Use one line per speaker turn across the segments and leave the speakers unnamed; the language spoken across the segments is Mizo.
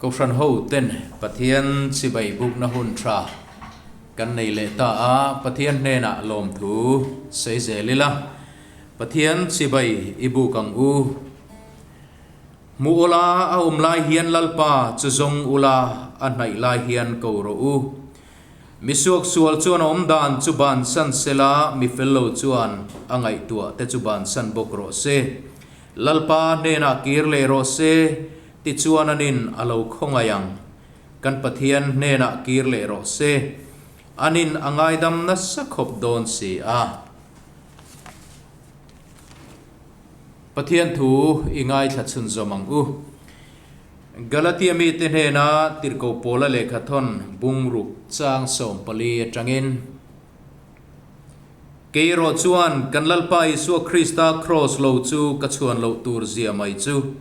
Kohhran ho ten Pathian chibai bukna hun tha kan nei leh ta a, Pathian hnenah lawmthu sawi zel ila, Pathian chibai i buk ang u. Hmu ula a awm lai hian Lalpa chu zawng ula a hnaih lai hian ko rawh u. Mi suaksual chuan a awm dan chu bansan sela, mi fel lo chuan a ngaihtuah te chu bansan bawk rawh se. Lalpa hnenah kir leh rawh se, tichuan anin a lo khawngaih ang. Kan Pathian hnenah kir leh rawh se, anin a ngaidam nasa khawp dawn si a. Pathian thu i ngaithla chhunzawm ang u. Galatia mite hnena tirhkoh Paula lehkhathawn bungruk chang 14 atangin, Kei erawh chuan kan Lalpa Isua Krista kraws lo chu ka chhuan loh tur zia mai chu.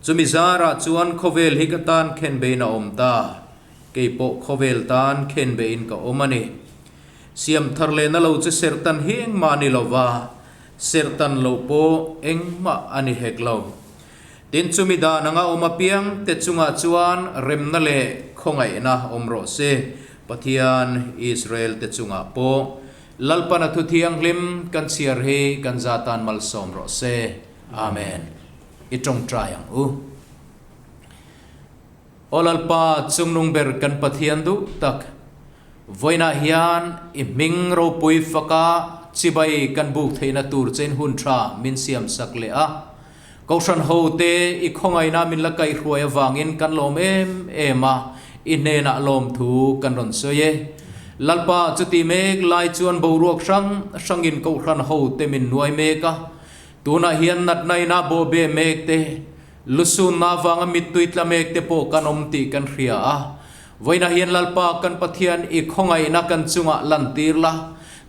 Chumi zarah chuan khawvel hi ka tan khenbein a awm ta, kei pawh khawvel tan khenbein ka awm a ni. Siam thar lehna lo chu serhtan hi engmah a ni lo va, serhtan loh pawh engmah a ni hek lo. Tin, chumi dan anga awm apiang te chungah chuan remna leh khawngaihna awm rawh se, Pathian Israel te chungah pawh Lalpan a thu thianghlim kan chhiar hi kan za tan malsawm rawh se. Amen. I tawngtai ang u. Aw Lalpa, chungnung ber kan Pathian duh tak, vawiinah hian i hming ropui faka chibai kan buk theihna tur chein hun tha min siamsak leh a. Kohhran hote i khawngaihna min la kaihhruai avangin kan lawm em em a, i hnenah lawmthu kan rawn sawi e. Lalpa chuti mek lai chuan boruak hrang hrangin Kohhran hote min nuai mek a, tunah hian natna ina bawhbe mek te, lusunna avanga mittui tla mek te pawh kan awm tih kan hria a. Vawiinah hian Lalpa kan Pathian i khawngaihna kan chungah lantir la,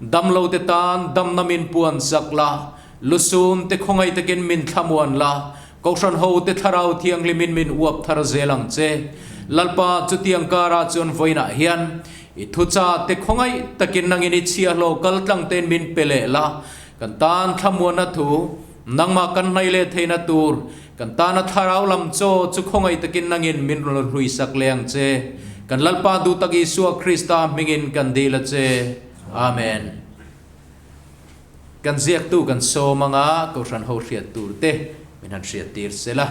damlo te tan damna min puan zak la, Lusun te khawngaih takin min thlamuan la, Kohhran ho te Thlarau Thianghlimin min uap thar zel ang che. Lalpa, chutiang karah chuan vawiinah hian i thucha te khawngaih takin nangin i chhiahhlawh kal tlang tein min pe leh la, kan tan thlamuanna thu, nangmah kan hnaih leh theihna tur, kan tana Thlarau lam chaw chu khawngaih takin nangin min rawn hluisak leh ang che. Kan Lalpa duhtak Isua Krista hmingin kan dil a che. Amen. Kan ziaktu kan sawm anga Kohhran ho hriat tur te min han hriat tir sela.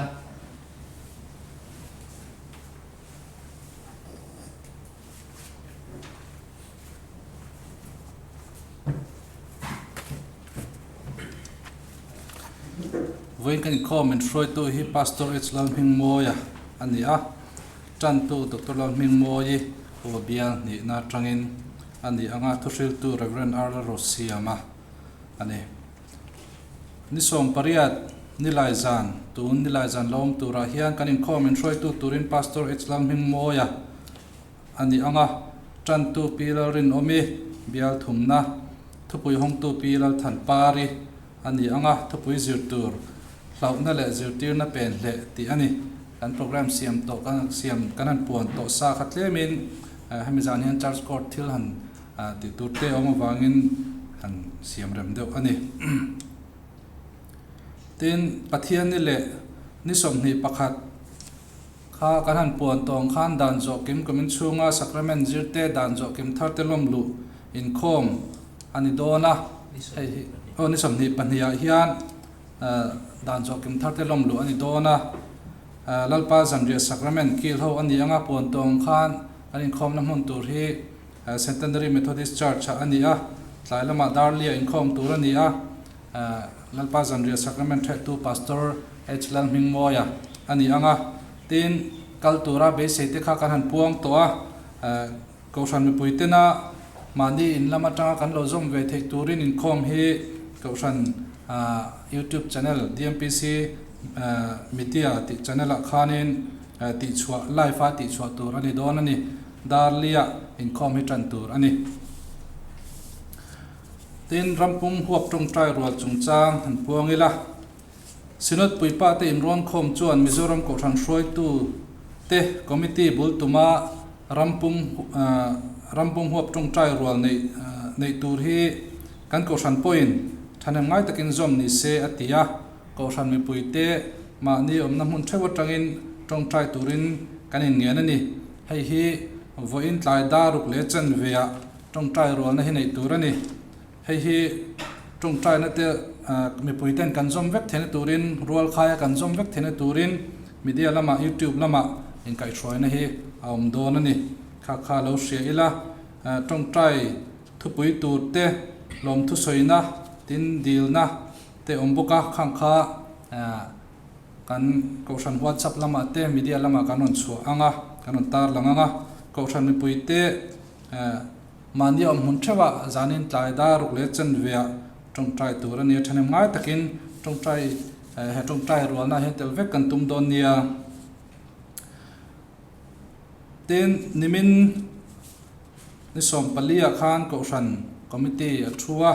Vawiin kan inkhawm min hruaitu hi Pastor H Lalhmingmawia a ni a, tantu Doctor Lalhmingmawii Upa Bial hnihna atangin a ni anga thuhriltu Rev. R. Rosiama a ni. Ni 18 Nilai zan, tun Nilai zan la awm turah hian kan inkhawm inhruaitu turin Pastor H. Lalhmingmawia a ni anga tantu Pi Lalrinawmi bial thumna, thupui hawngtu Pi Lalthanpari a ni anga thupui zir tur hlauhna leh zirtirna pen hleh tih a ni. Kan program siam tawh kan siam kan han puan tawh sa kha tlemin hemi zan hian church court thil han tih tur te awm avangin han siam rem deuh a ni. Tin, Pathian ni leh ni 21 kha kan han puan tawh ang khan dan zawh kim kumin chhunga sacrament zir te dan zawh kim thar te lawm luh inkhawm a ni dawn a. Hei hi aw ni 22 ah hian Dan zawh kim thar te lawm luh a ni dawn a, Lalpa zanriah Sacrament kil ho a ni anga puan tawng khan an inkhawmna hmun tur hi Centenary Methodist Church ah a ni a, tlai lamah Darlia inkhawm tur a ni a, Lalpa zanriah Sacrament thehtu Pastor H Lalhmingmawia a ni anga, tin kal tura beisei te kha kan han puang tawh a, Kohhran mipui tena mahni in lam atanga kan lo zawm ve theih turin inkhawm hi Kohhran YouTube channel DMPC Media tih channel ah khanin tihchhuah live a tihchhuah tur a ni dawn a ni. Darlia inkhawm hi tan tur a ni. Tin, rampum huap tawngtai rual chungchang han puang ila. Synod puipa te inrawn khawm chuan Mizoram Kohhran hruaitu te committee bul tuma rampum rampum huap tawngtai rual neih neih tur hi kan Kohhran pawhin thahnem ngai takin zawm ni se a ti a. Kohhran mipui te mahni awmna hmun theuh atangin tawngtai turin kan inngen a ni. Hei hi vawiin tlai dar ruk leh chanve ah tawngtai rualna hi neih tur a ni. Hei hi tawngtaina te mipui ten kan zawm vek theihna turin rual khaia kan zawm vek theihna turin media lamah youtube lamah inkaihhruaina hi a awm dawn a ni. Kha kha lo hria ila tawngtai thupui tur te lawmthu sawina tin dilna te awm bawk a khang kha Kan Kohhran WhatsApp lamah te media lamah kan rawn chhuah ang a, kan rawn tar lang ang a. Kohhran mipui te mahni awm hmun theuhah zanin tlai dar ruk leh chanveah tawngtai tur a ni a, thahnem ngai takin tawngtai he tawngtai rualna hian tel vek kan tum dawn nia. Tin, nimin ni 14 ah khan Kohhran Committee a thu a.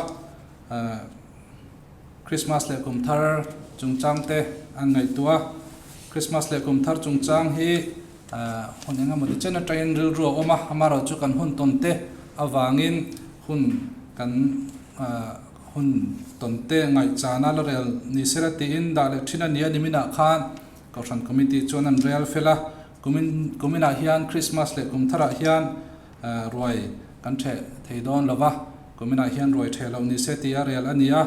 Christmas leh kum thar chungchang te an ngaihtuah a, Christmas leh kum thar chungchang hi hun eng emaw ti chen atangin rilru a awm a, amaherawhchu kan hun tawn te avangin hun kan hun tawn te ngaihchana la rel ni sela tiin dah leh thin a ni a, niminah khan Kohhran Committee chuan an rel fel a, kumin kuminah hian Christmas leh kum tharah hian ruai kan theh thei dawn lo va, kuminah hian ruai theh loh ni se tih a rel a ni a,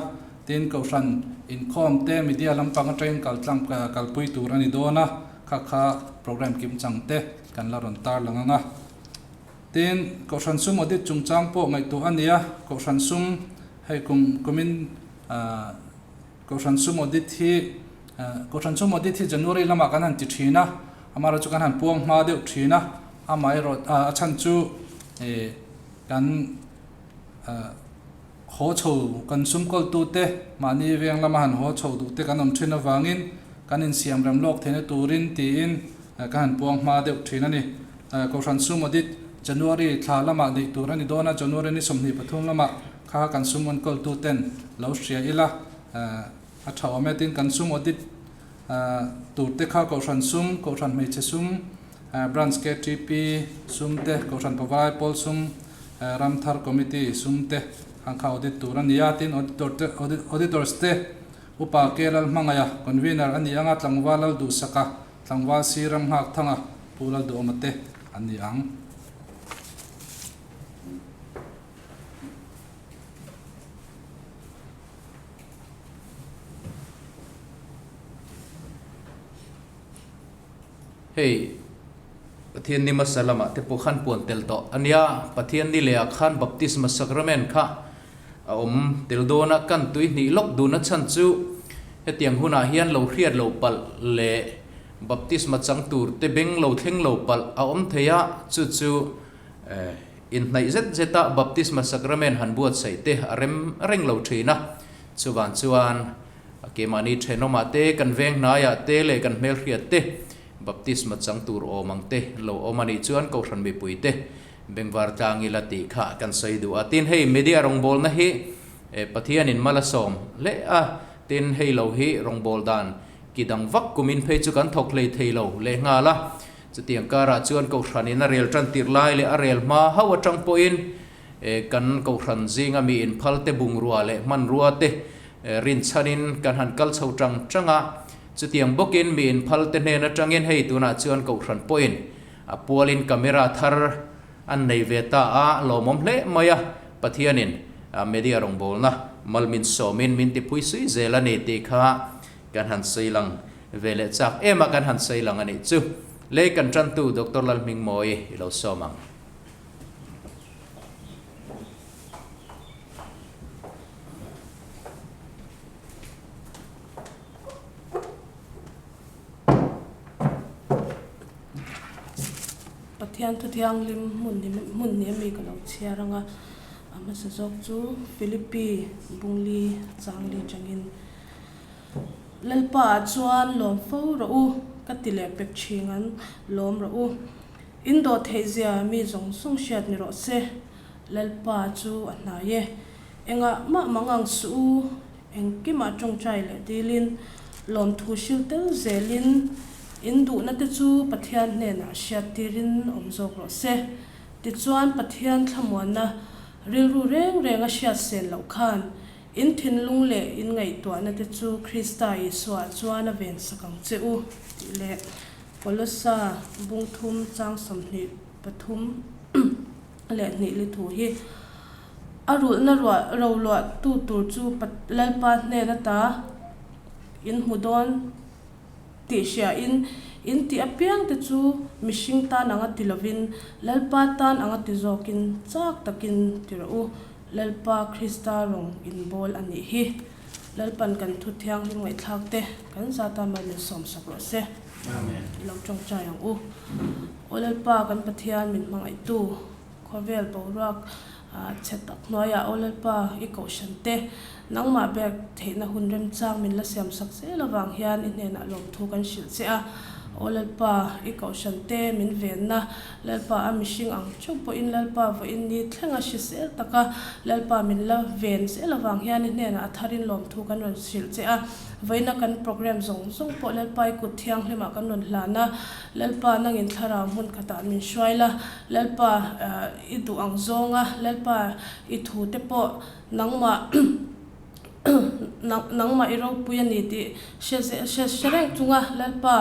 tin Kohhran inkhawm te media lampang atangin kal tlang kalpui tur a ni dawn a, kha kha program kim chang te kan la rawn tar lang ang a. Tin, Kohhran sum audit chungchang pawh ngaihtuah a ni a, Kohhran sum hei kum kumin Kohhran sum audit hi Kohhran sum audit hi January lamah kan han ti thin a, amaherawh chu kan han puang hma deuh thin a, amaherawh a chhan chu ih kan haw chho kan sum kawltu te mahni veng lama han haw chho duh te kan awm thin avangin kan insiam rem lawk theihna turin tiin kan han puang hma deuh thin a ni. Kohhran sum audit January thla lamah neih tur a ni dawn a, January ni 23 lamah Kha kan sum enkawltu ten lo hria ila a tha awm e. Tin, kan sum audit tur te kha Kohhran sum, Kohhran hmeichhe sum, Branch KTP sum te, Kohhran Pavalai Pawl sum, Ramthar Committee sum te ang kha audit tur a ni a. Tin, auditors te Upa K Lalhmangaia, Convener a ni ang a, Tlangval Lalduhsaka, Tlangval Si Ramnghakthanga, Pu Lalduhawma te an ni ang.
Hei Pathian ni hmasa lamah te pawh khan puan tel tawh a nia, Pathian ni lehah khan baptisma sacrament kha a awm tel dawn a, kan tui hnih lawk dun a chhan chu hetiang hunah hian lo hriat lo palh leh baptisma chang tur te beng lo thleng lo palh a awm thei a, chu chu Inhnaih zet zeta baptisma sacrament han buatsaih te a rem reng lo thin a. Chuvang chuan keimahni thenawmah te, kan veng hnaiah te leh kan hmelhriat te baptisma chang tur awm ang te lo awm a nih chuan Kohhran mipui te bengvar tlang ila tih kha kan sawi duh a. Tin, hei media rawngbawlna hi Pathianin mal a sawm hle a, tin hei lo hi rawngbâwl dan ki dang vak kumin phei chu kan thawk hlei thei lo lehnghal a. Chutiang karah chuan Kohhranin a rel tan tirh lai leh a rel hma hauh atang pawhin kan Kohhran zinga mi inphal te bungrua leh hmanrua te rinchhanin kan han kal chho tang tang a. Chutiang bawkin mi inphal te hnen atangin hei tunah chuan Kohhran pawhin a pualin camera thar an nei ve ta a, lawmawm hle mai a. Pathianin media rawngbawlna mal min sawmin min tiphui sui zel a ni tih kha Kan han sawi lang ve leh chak em a, kan han sawi lang a nih chu. Lei kan tantu Doctor Lalhmingmawi i lo sawm ang.
Pathian thu thianghlim hmun hmun ni ami ka lo chhiar ang a, a hmasa zawk chu Philippi Bungli Changli atangin. Lalpa ah chuan lawm fo rawh u, ka ti leh pek thin an lawm rawh u. In dawh theih zia mi zawng zawng hriat ni rawh se. Lalpa chu a hnai e. Engah mah mang ang suh u, engkimah tawngtai leh dilin, lawmthu hril tel zelin, in duhna te chu Pathian hnenah hriat tirin awm zawk rawh se. Tichuan Pathian thlamuanna rilru reng reng a hriat sen loh khan In thinlung leh in ngaihtuahna te chu Krista Isua chuan a ven sak ang che u, tih leh. Kolosa bung thum chang 23 leh hnih li thu hi a rulhna ruah roluah tu tur chu Lalpa hnen ata in hmu dawn tih hriain in tih apiang te chu mihring tan anga ti lovin Lalpa tan anga ti zawkin chak takin ti rawh u. Lalpa Krista rawng inbawl a nih hi. Lalpan kan thu thianghlim ngaihthlak te kan zata mai min sawmsak rawh se. I lo tawngtai ang u. Aw Lalpa kan Pathian min hmangaihtu khawvel boruak chhe tak hnuaiah Aw Lalpa i kohhran te nangmah bek theihna hun remchang min la siamsak zel avang hian i hnenah lawmthu kan hrilh che a. Aw Lalpa i kohhran te min venna Lalpa a mihring ang theuh pawhin Lalpa vawiin ni thlenga hrisel taka Lalpa min la ven zel avang hian i hnenah a tharin lawmthu kan rawn hrilh che a. Vawiina kan program zawng zawng pawh Lalpa i kut thianghlimah kan rawn hlan a. Lalpa nangin thlarau hmun khatah min hruai la, Lalpa i duh ang zawnga Lalpa i thute pawh nangmah Nangmah i ropui a ni tih hre hre hre reng chunga Lalpa,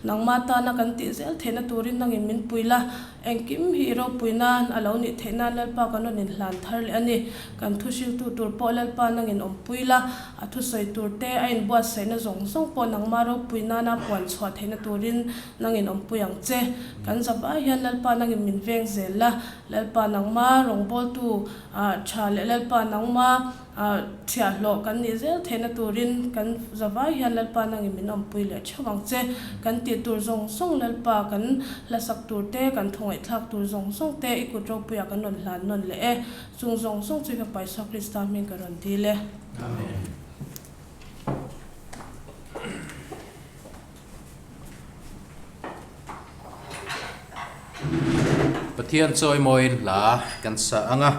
nangmah tana kan tih zel theihna turin nangin min pui la, engkim hi i ropui nan a lo nih theih nan Lalpa kan rawn inhlan thar leh a ni. Kan thu hriltu tur pawh Lalpa nangin awmpui la, a thusawi tur te, a inbuatsaihna zawng zawng pawh nangmah ropui nana puan chhuah theihna turin nangin awmpui ang che. Kan zavai hian Lalpa nangin min veng zel la, Lalpa nangmah rawngbawltu tha leh Lalpa nangmah Chhiahhlawh kan nih zel theihna turin kan zavai hian Lalpa nangin min awmpui leh theuh ang che. Kan tih tur zawng zawng Lalpa kan hlasak tur te, kan thawngaihthlak tur zawng zawng te i kut ropuiah kan rawn hlan nawn leh e. Chung zawng zawng chu i Fapa Isua Krista hming ka rawn dil e.
Amen. Pathian chawimawiin hla kan sa ang a,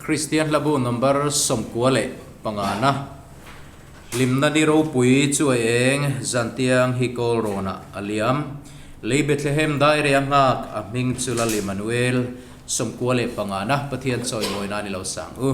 Kristian hlabu number 95 Hlimna ni ropui chu a eng zantiang hi kawl rawnah a liam. Lei Bethlehem daire a nghak a hming chu Lal Emmanuel 95 Pathian chawimawina ni lo sang u.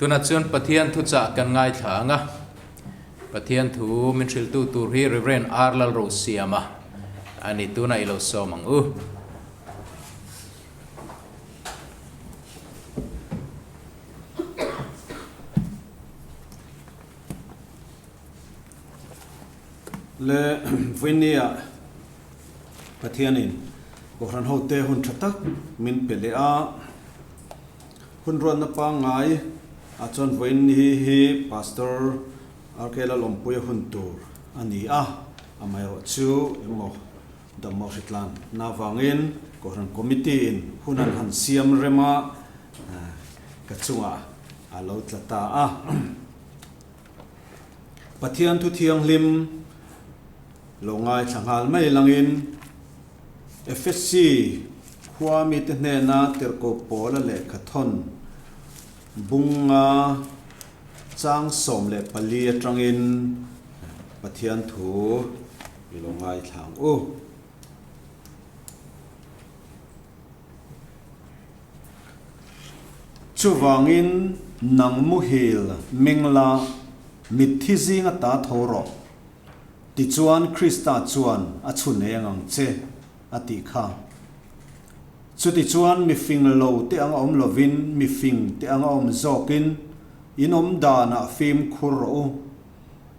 Tunah chuan Pathian thuchah kan ngaithla ang a, Pathian thu min hrilhtu tur hi Rev. R. Lalrosiama a ni. Tunah i lo sawm ang u.
Le Vawinia Pathianin Kohhran hote hun tha tak min pe leh a, hun ruatna pangngai ah chuan vawiin hi hi Pastor RK Lalawmpuia hun tur a ni a, amaherawh chu engmaw Dammaw hritlan na vangin Kohhran Committee in hun an han siam rem a, ka chungah a lo tla ta a. Pathian thu thianghlim lo ngaithla nghal mai langin Efesi khua mite hnena tirhkoh Paula lehkha thawn bunga chang 14 atangin Pathian thu I lo ngaithla ang u. Chuvangin nang muhil mingla mitthi zinga ta tho rawh. Tichuan Krista chuan a chhun eng ang che, a tih kha. Chutichuan mifing lo te anga awm lovin mifing te anga awm zawkin in awm danah fimkhur rawh u.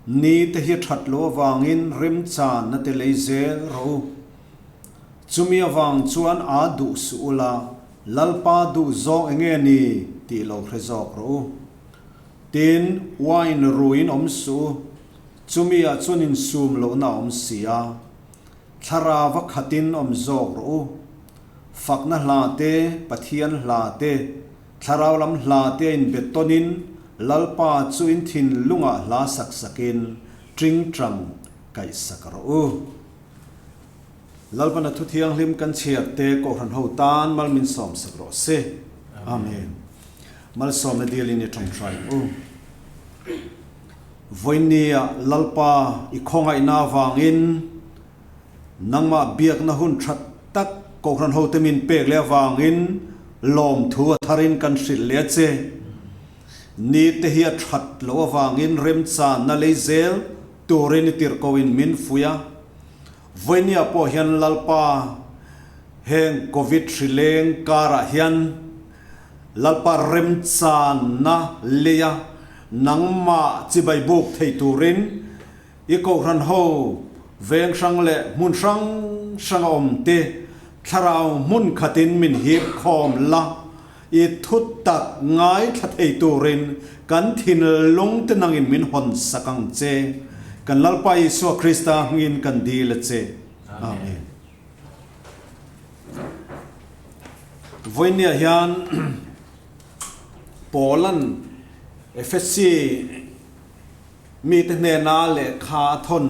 Ni te hi that lo avangin remchanna te lei zel rawh u. Chumi avang chuan aa duh suh ula, Lalpa duh zawng enge ni tih lo hre zawk rawh u. Tin, wine ruiin awm suh u, chumi ah chuan insum lohna a awm si a. Thlarava khatin awm zawk rawh u. Fakna hla te, Pathian hla te, Thlarau lam hla te a inbet tawnin Lalpa chu in thinlungah hla sak sakin tingtang kaih sak rawh u. Lalpana thu thianghlim kan chhiar te Kohhran ho tan mal min sawm sak rawh se. Amen. Malsawmna dilin i tawngtai ang u. Vawinia Lalpa i khawngaihna avangin Nangmah biakna hun tha tak Kohhran hote min pek leh avangin lawmthu a tharin kan hrilh leh a che. Ni te hi a that loh avangin remchanna lei zel turin i tirh koin min fuih a. Vawinia pawh hian Lalpa heng Covid hrileng karah hian Lalpa remchanna leia nangmah chibai buk thei turin I kohhran ho veng hrang leh hmun hrang hranga awm te thlarau hmun khatin min hip khawm la, i thu tak ngaithla thei turin kan thinlung te nangin min hawn sak ang che. Kan Lalpa Isua Krista hmingin kan dil a che. Amen. Vawinia hian Paula'n Efesi Mite hnena lehkha a thawn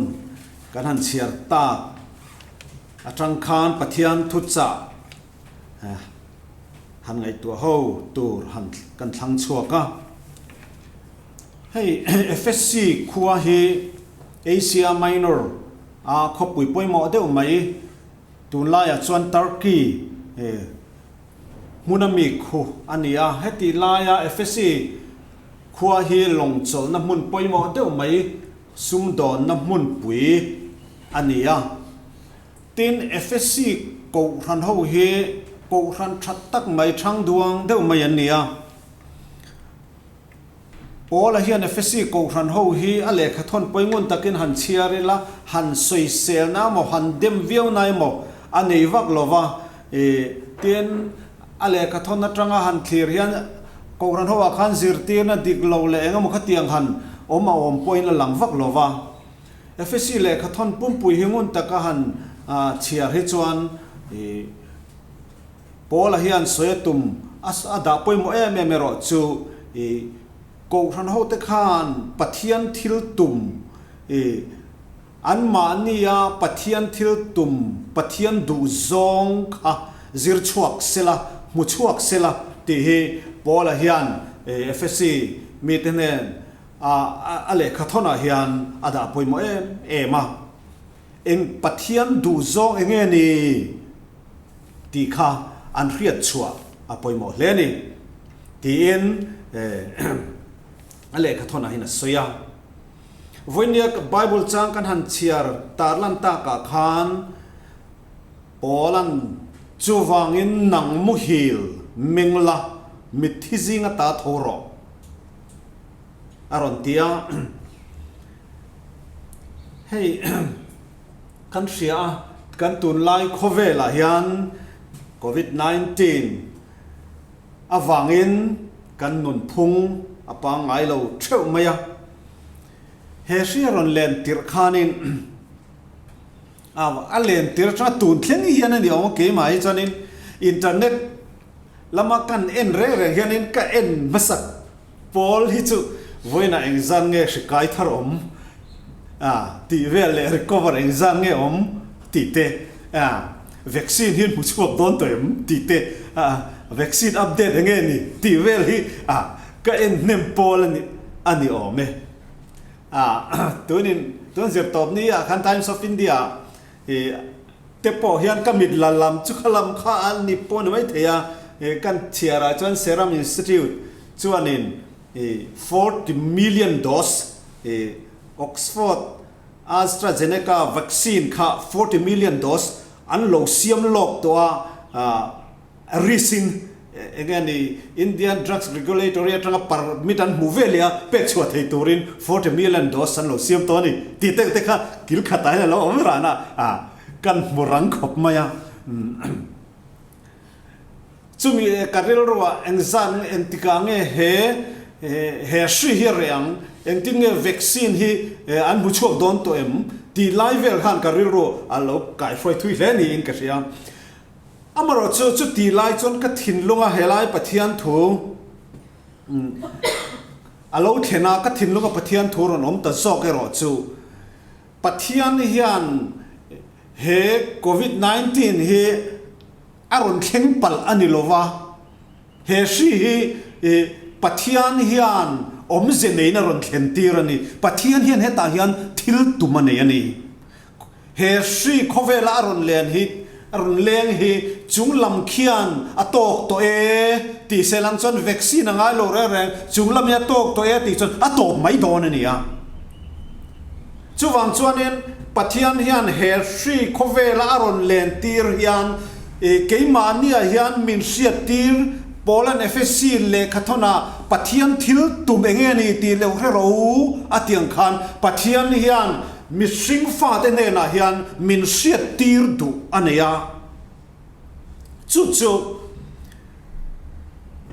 kan han chhiar tak atang khan Pathian thuchah han ngaihtuah ho tur han kan thlang chhuak a. Hei Efesi khua hi Asia Minor a khawpui pawimawh deuh mai, tunlaiah chuan Turkey hmuna mi khu a ni a. Heti laia Efesi Khua hi lawng chawlhna hmun pawimawh deuh mai, sumdawnna hmunpui a ni a. Tin, Efesi kohhran ho hi kohhran tha tak mai, thang duang deuh mai an ni a. Paula hian Efesi kohhran ho hi a lehkha thawn pawi ngun takin han chhiar ila, han sawiselna emaw, han dem viauna emaw a nei vak lo va. Tin, A lehkha thawn atanga han thlir hian Kohhran ho ah khan zirtirna dik lo leh eng emaw khatiang han awm a awm pawhin a lang vak lo va. Efesi lehkha thawn pumpui hi ngun taka han chhiar hi chuan Paula hian sawi a tum a dah pawimawh em em erawh chu Kohhran hote khan Pathian thil tum Anmahnia Pathian thil tum, Pathian duh zawng kha zir chhuak sela, hmu chhuak sela tih hi Paula hian Efesi mite hnen a lehkha thawnah hian a dah pawimawh em em a. Eng Pathian duh zawng eng nge ni tih kha an hriat chhuah a pawimawh hle a ni tiin. A lehkha thawnah hian a sawi a. Vawinia Bible chang kan han chhiar tarlan takah khan Paula'n chuvangin nang muhil meng la mitthi zinga ta tho rawh a rawn ti a. Hei kan hria a, kan tunlai khawvelah hian Covid 19 Avangin kan nunphung a pangngai lo theuh mai a. He hri a rawn len tirh khanin a len tirh atanga tun thleng hian a ni awm a, keimah hi chuanin internet lama kan en reng reng hianin ka en hmasak pawl hi chu vawiinah engzan nge hri kai thar awm a tih vel leh recover engzan nge awm tih te a. Vaccine hi an hmu chhuak dawn tawh em tih te, vaccine update eng nge ni tih vel hi ka en hnem pawl a ni a ni awm e. Tunin tun zirtawp ni ah khan Times of India ah te pawh hian ka mit la lam chu kha lam kha an ni pawh ni mai thei a, kan chhiar ah chuan Serum Institute chuanin 40 million dose Oxford AstraZeneca vaccine kha 40 million dose an lo siam lawk tawh a, risk-in eng nge ni Indian Drugs Regulatory atanga permit an hmuh ve leh a, pek chhuah thei turin 40 million dose an lo siam tawh a ni tih te te kha kil khatah hian a lo awm ran a, kan hmu rang khawp mai a. Chumi ka rilruah engzat nge engtikah nge he he hri hi a reh ang, engtin nge vaccine hi an hmu chhuak dawn tawh em tih lai vel khan ka rilru a lo kaihruai thui hle niin ka hria. Amaherawhchu chuti lai chuan ka thinlunga helai Pathian thu a lo thlen a, ka thinlunga Pathian thu rawn awm ta zawk erawh chu Pathian hian he covid 19 hi A rawn thleng palh a ni lo va, he hri hi Pathian hian awmze neiin a rawn thlen tir a ni. Pathian hian hetah hian thil tum a nei a ni. He hri khawvela a rawn len hi, a rawn leng hi chung lam khian a tawk tawh e tih se lang chuan vaccine a ngai lo reng reng, chung lam hi a tawk tawh e tih chuan a tawp mai dawn a ni a. Chuvang chuanin Pathian hian he hri khawvela a rawn len tir hian keimahniah hian min hriat tir, Paula'n Efesi lehkhathawnah Pathian thil tum eng nge ni tih leuh hre ro a ti ang khan Pathian hian mihring fate hnenah hian min hriat tir duh a nei a. Chu chu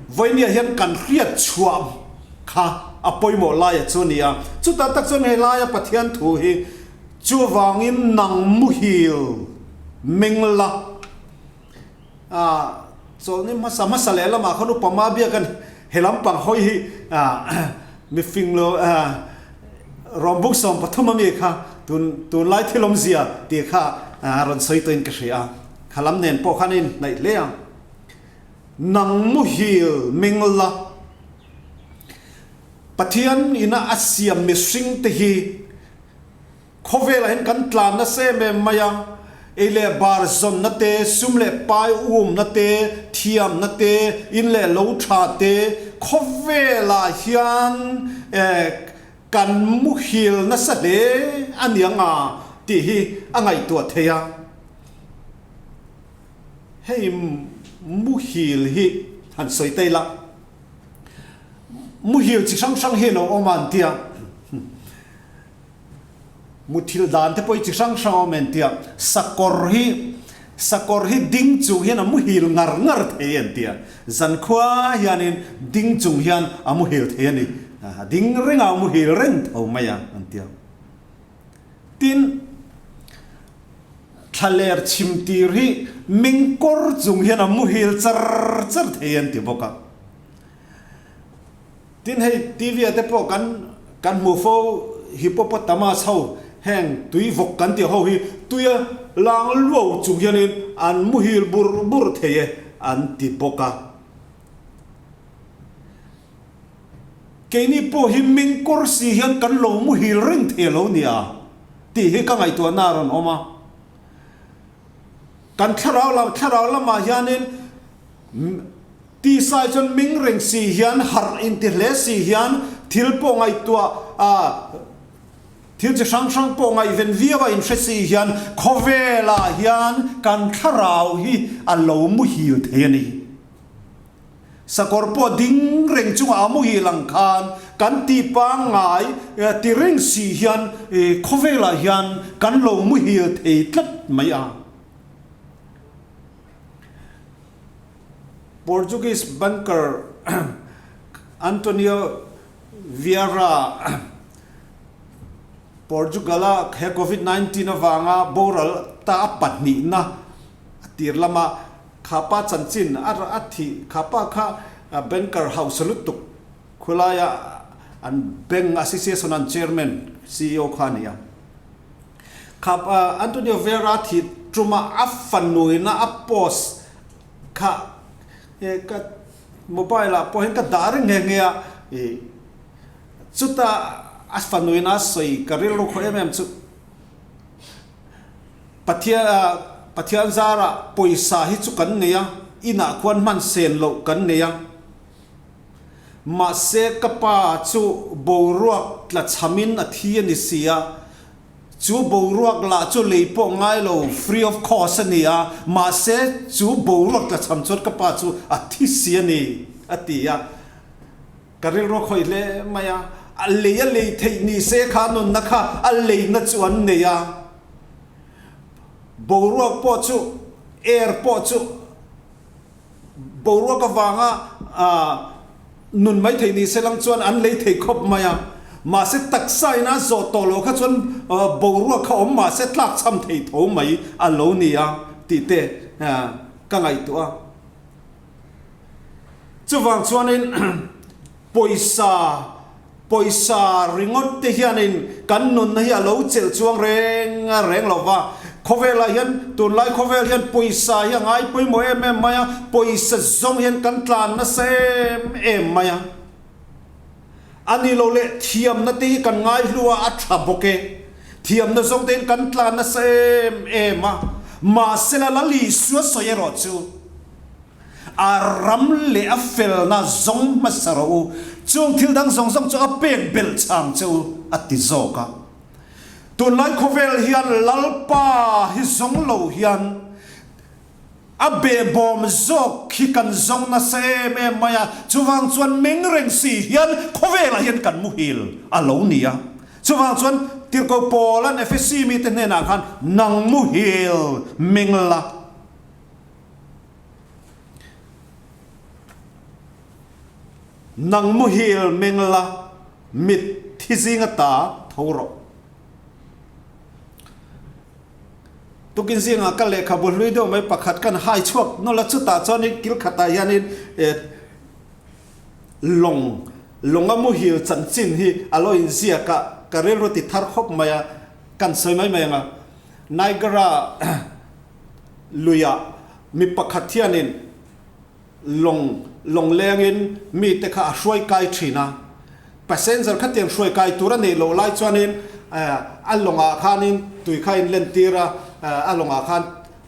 vawinia hian kan hriat chhuah kha a pawimawh laia chu a ni a. Chutah tak chuan helaia Pathian thu hi chuvangin nang muhil meng la a chawlhni hmasa hmasa leh lamah khan upa ma biak a ni. He lampang hawi hi mifing lo Rawmbuk 13 ami kha tun tunlai thil awmzia tih kha rawn sawi tawhin ka hria a. Kha lam nen pawh khan a inhnaih hle a. Nang muhil meng la, Pathian ina a siam mihring te hi khawvelah hian kan tlan nasa em em mai a, ei leh bar zawnna te, sum leh pai umna te, thiamna te, in leh lo tha te, khawvelah hian kan muhil nasa hle a niang a tih hi a ngaihtuah thei a. Hei muhil hi han sawi ta ila, muhil chi hrang hrang hi a lo awm a an tia, muthil dan te pawh hi chi hrang hrang a awm e an tia, sakawr hi sakawr hi ding chung hian a muhil ngar ngar thei an tia, zankhua hianin ding chung hian a muhil thei a ni, a ding reng a muhil reng tho mai a an tia. Tin, thlaler chhim tir hi meng kawr chung hian a muhil char char thei an ti bawk a. Tin, hei TV ah te pawh kan kan hmu fo hippopotamus ho heng tui vawk kan tih ho hi tuia lang luau chung hianin an muhil bur bur thei e an ti bawk a. Keini pawh hi meng kawr si hian kan lo muhil reng thei lo nia tih hi ka ngaihtuahna a rawn awm a. Kan thlarau lam thlarau lamah hianin tisai chuan meng reng si hian harh inti hle si hian Thil pawh ngaihtuah a, thil chi hrang hrang pawh ngaihven viau a inhre si hian khawvelah hian kan thlarau hi a lo muhil thei a ni. Sakawr pawh ding reng chungah a muhil ang khan kan ti pangngai ti reng si hian khawvelah hian kan lo muhil thei tlat mai a. Portuguese banker Antonio Vieira Portugal-a he Covid 19 avanga boral ta a pahnihna a tir lama Kha pa chanchin a a thih kha pa kha banker hausa lutuk khulaia an bank association an chairman ceo kha a ni a. Kha Antonio Vera thih tuma a fanuina a post kha ka mobile ah pawh hian ka dah reng nghe nghe a ih chuta a fanuina a sawi ka rilru khawih em em chu Pathian Pathian zarah pawisa hi chu kan nei a, inah khuan hman sen loh kan nei a. Mahse ka pa chu boruak tla chhamin a thi a ni si a, chu boruak lah chu lei pawh ngai lo, free of cost a ni a, mahse chu boruak tla chham chuan ka pa chu a thi si a ni, a ti a. Ka rilru khawih hle mai a, a lei a lei theih ni se kha nunna kha a leina chu an nei a, boruak pawh chu air pawh chu boruak avanga nun mai theih ni se lang chuan an lei thei khawp mai a, mahse taksa ina zawh tawh loh kha chuan boruak kha awm mahse tlak chham thei tho mai a lo ni a tih te ka ngaihtuah a. Chuvang chuanin pawisa, pawisa ringawt te hianin kan nunna hi a lo chelh chuang reng a reng lo va. Khawvelah hian, tunlai khawvel hian pawisa hi a ngai pawimawh em em mai a, pawisa zawng hian kan tlan nasa em em mai a. A ni lo leh thiamna te hi kan ngaihlu a, a tha bawk e. Thiamna zawng te hian kan tlan nasa em em a, mahsela Lal Isua sawi erawh chu a ram leh a felna zawng hmasa rawh u, chung thil dang zawng zawng chu a pek belh chang che u a ti zawk a. Tunlai khawvel hian Lalpa hi zawng lo hian A behbawm zawk hi kan zawng nasa em em mai a, chuvang chuan meng reng si hian khawvelah hian kan muhil a lo ni a. Chuvang chuan Tirhkoh Paula'n Efesi mite hnenah khan, Nang muhil meng la. Nang muhil meng la, mit thi zinga ta tho rawh. Tukin zingah ka lehkhabu hlui deuh mai pakhat kan hai chhuak nawlh a, chutah chuanin kil khatah hianin lawng lawnga muhil chanchin hi a lo inziak a, ka rilru ti thar khawp mai a, kan sawi mai mai ang a. Niagara luiah mi pakhat hianin Lawng lawng lengin mite kha a hruai kai thin a, passenger kha tiang hruai kai tur a neih loh lai chuanin a lawngah khanin tui kha a inlentir a, a lawngah khan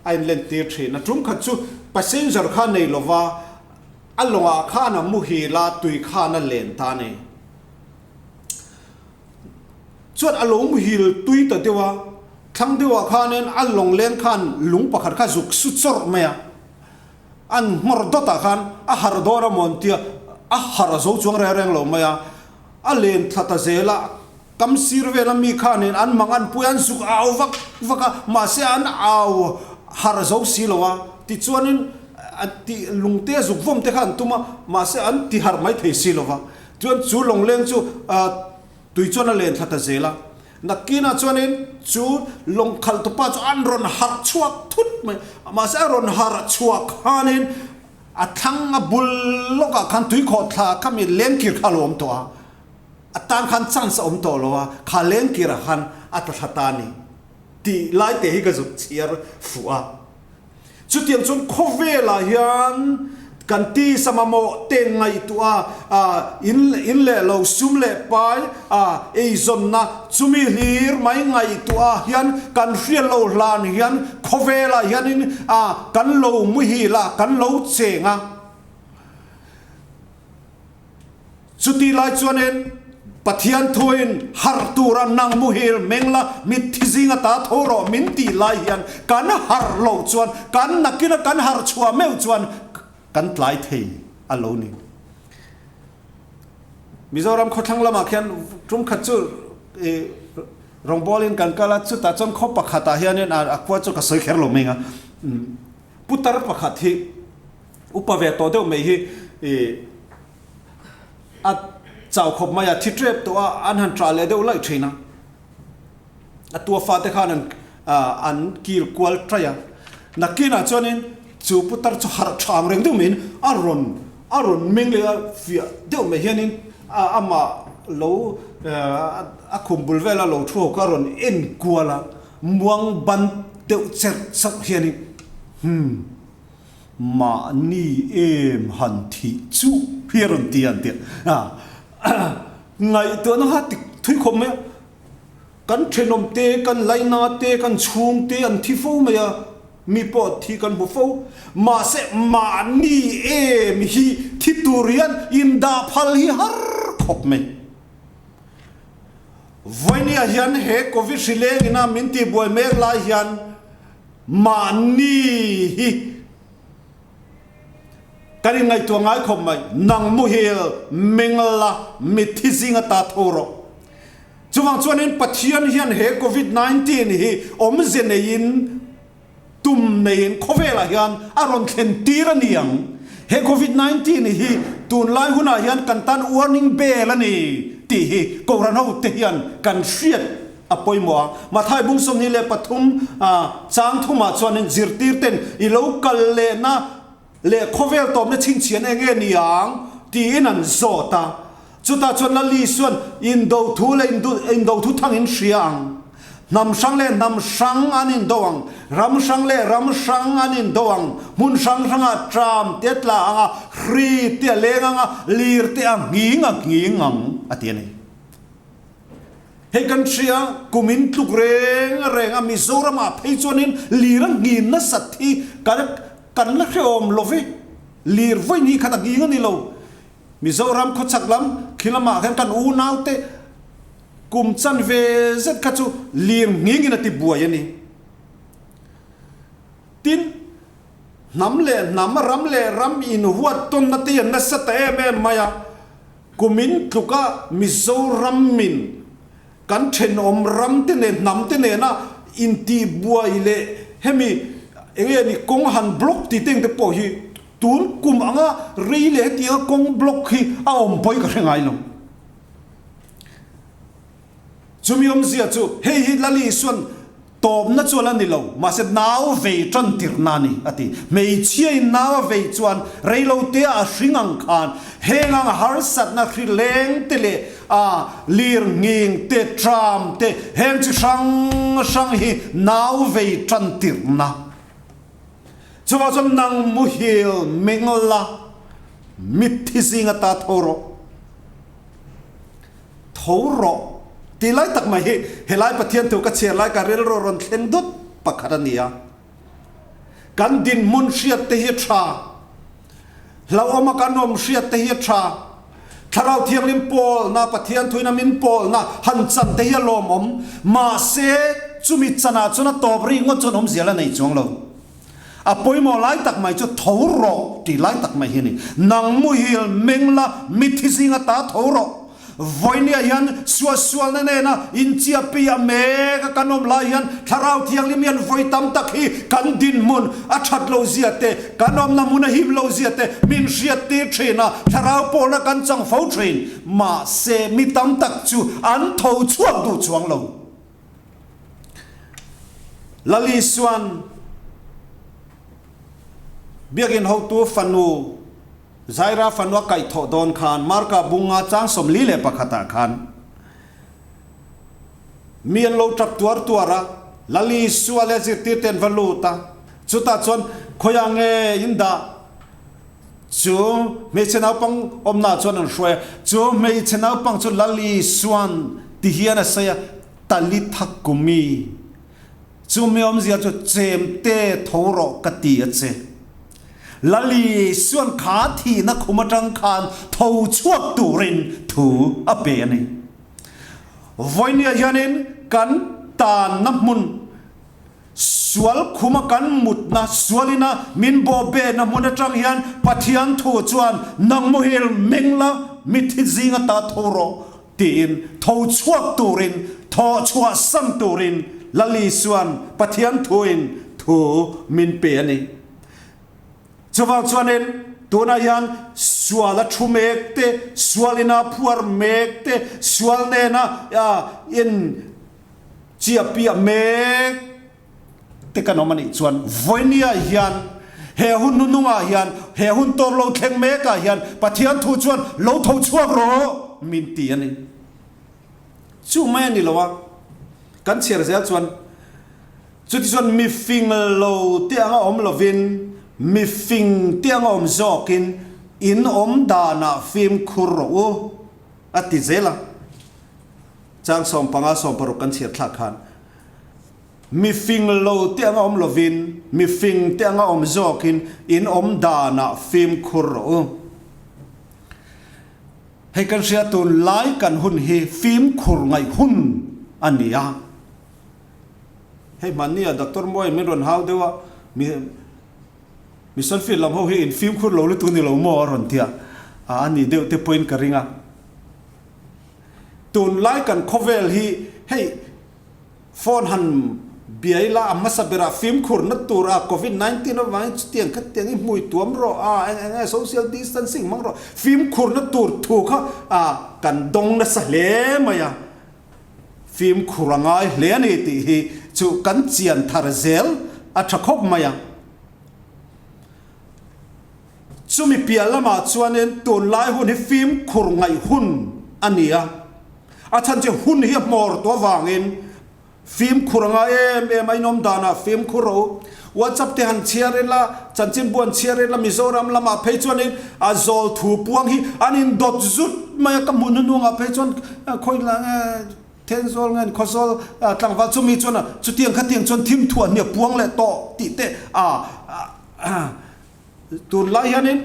a inlentir thin a. Tum khat chu passenger kha a nei lova, a lawngah khan a muhil a, tui khan a len ta a ni. Chuan a lo muhil tui ta deuh a, thlang deuhah khanin a lawng leng khan lung pakhat kha zuk su chawrh mai a. An nghawr dawtah khan a harh dawn a mawn tia a harh a zo chuang reng reng lo mai a, a len thla ta zel a, kam sir vela mi khanin an mang an pui a, an zuk au vak vak a, mahse an au harh zo si lo a, tichuanin a ti lungte a zuk vawm te kha an tum a, mahse an ti harh mai thei si lo va, chuan chu lawngleng chu tui chuan a len thla ta zel a. Nakinah chuanin chu lawng khalhtupa chu an rawn harh chhuak thut mai. Mahse a rawn harh chhuah khanin a thlang a bul lawkah khan tuikhawh thla kha mi lengkir kha a lo awm tawh a. A tan khan chance a awm tawh lo a, kha lengkirah khan a tla thla ta a ni tih lai te hi ka zuk chhiar fuh a. Chutiang chuan khawvelah hian kan tisa mamawh te ngaihtuah a, in in leh lo sum leh pai a eizawnna chumi hlir mai ngaihtuah hian kan hriat lo hlan hian khawvelah hianin a kan lo muhil a, kan lo cheng a. Chuti lai chuanin. Pathian thuin harh tura nang muhil meng la, mitthi zinga ta tho rawh min tih lai hian kan harh loh chuan, kan nakina kan harh chhuah meuh chuan kan tlai thei a lo ni. Mizoram khawthlang lamah khian tum khat chu i rawngbawlin kan kal a, chutah chuan khaw pakhatah hianin a khua chu ka sawi kher lo mai ang a, putar pakhat hi upa ve tawh deuh mai hi i A chau khawp mai a, thi tep tawh a, an han ṭah leh deuh laih ṭhin a. A tua fate khan an an kil kual ṭaih a. Nakinah chuanin chu putar chu harh ṭha ang reng deuh maiin a rawn a rawn meng leh a, fiah deuh mai hianin a amah lo a khum bul vela lo thu ho kha a rawn en kual a, muang ban deuh cherh chauh hianin hmm. Mahni em han thih chuh hi a rawn ti an ti a, ngaihtuahna kha tik thui khawp mai a, kan thenawm te, kan laina te, kan chhung te an thi fo mai a, mi pawh thi kan hmu fo, mahse mahni em hi thi tur hian indah phal hi har khawp mai. Vawinia hian he Covid hri leng ina min tihbuai mek lai hian Mahni hi kan inngaihtuah ngai khawp mai. Nang muhil meng la mitthi zinga ta tho rawh. Chuvang chuanin Pathian hian he Covid 19 hi awmze neiin tum neiin khawvelah hian a rawn thlen tir a ni ang. He Covid 19 hi tunlai hunah hian kan tan warning bell a ni tih hi Kohhran hote hian kan hriat A pawimawh a, Mathai bung 23 chang thumah chuanin zirtirten i lo kal lehna leh khawvel tawpna chhinchhian eng nge ni ang tiin an zawt a. Chutah chuan Lali chuan indo thu leh indo thu thangin hria ang. Hnam hrang leh hnam hrang an indo ang, ram hrang leh ram hrang an indo ang, hmun hrang hrangah tram te a tla ang a, hri te a leng ang a, lir te a nghing a nghing ang a ti a ni. Hei kan hria, kum in tluk reng reng a Mizoram ah phei chuanin lir a nghin nasat hi kan kan la hrehawm lo ve. Lir vawi ni khat a nghing a ni lo. Mizoram khawchhak lam khi lamah khan kan unau te kum chan ve zet kha chu lir nghing in a ti buai a ni. Tin, hnam leh hnam, ram leh ram inhuat tawnna te hi an nasa ta em em mai a. Kumin tluka Mizoram min kan thenawm ram te nen hnam te nena intihbuai leh hemi enge ni kawng han block tih te engte pawh hi tun kum anga rei leh hetianga kawng block hi a awm pawi ka hre ngai lo. Chumi awmzia chu hei hi Lali Isuan Tawpna chuan a ni lo, mahse nau vei tan tirhna a ni, a ti. Hmeichhiain nau a vei chuan reilotea a hring ang khan heng ang harsatna hri leng te leh a lir nghing te, tram te, heng chi hrang hrang hi nau vei tan tirhna. Chuvang chuan nang muhil meng la, mitthi zinga ta tho rawh. Tho rawh tih lai tak mai hi helai Pathian thu ka chhiar lai ka rilru rawn thleng dut pakhat a ni a. Kan dinhmun hriat te hi a tha. Hlauhawma kan awm hriat te hi a tha. Thlarau Thianghlim pawlna, Pathian thuina min pawlna han chan te hi a lawmawm. Mahse, chumi chanah chuan a tawp ri ngawt chuan awmzia la nei chuang lo. A pawimawh lai tak mai chu tho rawh tih lai tak mai hi a ni. Nang muhil meng la, mitthi zinga ta tho rawh. Vawinia hian suahsualna nena inchiahpi a mek a kan awm lai hian Thlarau Thianghlim hian vawi tam tak hi kan dinhmun a that lo zia te, kan awmna hmun a him lo zia te min hriattir thin a, Thlarau pawlna kan chang fo thin. Mahse, mi tam tak chu an tho chhuak duh chuang lo. Lal Isuan Biakinn hotu fanu Zaira fanu a kaihthawh dawn khan Marka bunga chang 41 ah khan mi an lo tap tuar tuar a, Lal Isua leh zirtirte an va lut a, chutah chuan khawiah nge in dah? Chu hmeichhe naupang awmnaah chuan an hruai a, chu hmeichhe naupang chu Lal Isuan ti hian a sawi a, Talitha kumi, chu mi awmzia chu chemte tho rawh ka ti a che. Lal Isuan kha thihna khum atang khan tho chhuak turin thu a pe a ni. Vawinia hianin kan tanna hmun sual khuma kan mutna sualina min bawhbehna hmun atang hian Pathian thu chuan nang muhil meng la mithi zinga ta tho rawh tiin tho chhuak turin thaw chhuah san turin Lali chuan Pathian thuin thu min pe a ni. Chuvang chuanin tunah hian sual a thu mek te, sual ina phuar mek te, sual nena in chiahpiah mek te kan awm a nih chuan vawinia hian he hun hnuhnungah hian, he hun tawp lo thleng mekah hian Pathian thu chuan lo tho chhuak rawh min ti a ni. Chu mai a ni lo a, kan chhiar zel chuan Chutichuan mi fing lo te anga awm lovin, mi fing te anga awm zawkin in awm danah fimkhur rawh u, a ti zel a. Chang 15 16 kan chhiar thlak khan, Mi fing lo te anga awm lovin, mi fing te anga awm zawkin in awm danah fimkhur rawh u. Hei kan hria tun lai kan hun hi fimkhur ngaih hun a ni a. Hei hmanni ah Doctor Mawiin min rawn hau deuh a, mi mission field lam ho hi in fimkhur lo lutuk ni lo maw a rawn ti a, a ni deuh te pawhin ka ring a. Tunlai kan khawvel hi hei phone han biai la a hmasa berah fimkhur na tur a covid 19 avangin chutiang khatiang i hmui tuam rawh a eng eng nge social distancing hmang rawh fimkhur na tur thu kha a kan dawng nasa hle mai a. Fimkhur a ngai hle a ni tih hi chu kan chian thar zel a tha khawp mai a. Chumi piah lamah chuanin tunlai hun hi fimkhur ngaih hun a ni a, a chhan chu hun hi a hmawr tawh avangin fimkhur a ngai em em a, inawm danah fimkhur rawh u. WhatsApp te han chhiar ila, chanchinbu han chhiar ila, Mizoram lamah phei chuanin a zawl thu puang hi an indawt zut mai a, ka hmuh hnuhnungah phei chuan khawi lah nge Thenzawl nge Khawzawl tlangval chumi chuan chutiang khatiang chuan thim thuah hniak puang leh tawh tih te a Tunlai hianin